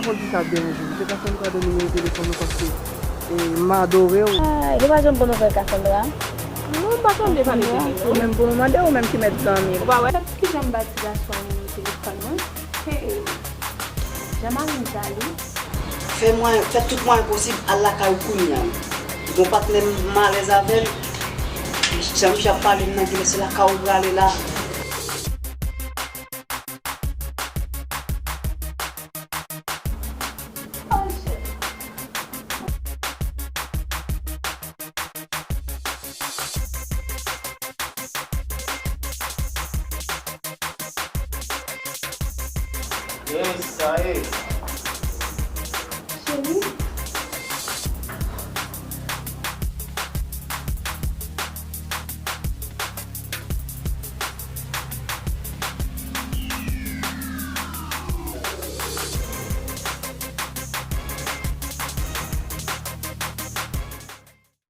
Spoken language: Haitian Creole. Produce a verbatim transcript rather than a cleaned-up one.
Konn di sa ap deranje m. Se pa sa m ka domine telefòn ou paske e, m adore w. Ay, nou pa janm ban nouvèl Cassandra. Non, m pa tande pale de li, Ou non. menm pou nou mande ou menm ki mèt zanmi. Ou pa wè? Kijan m ba ti gason an nimewo telefòn mwen? Hey, jan mari m sa li. Fè mwayen, fè tout mwayen posib al lakay ou kounye a. Gon patnè m m alèz avè l. Jan misye ap pale m nan genlè se lakay ou prale la. Yes, sa ye. Cheri,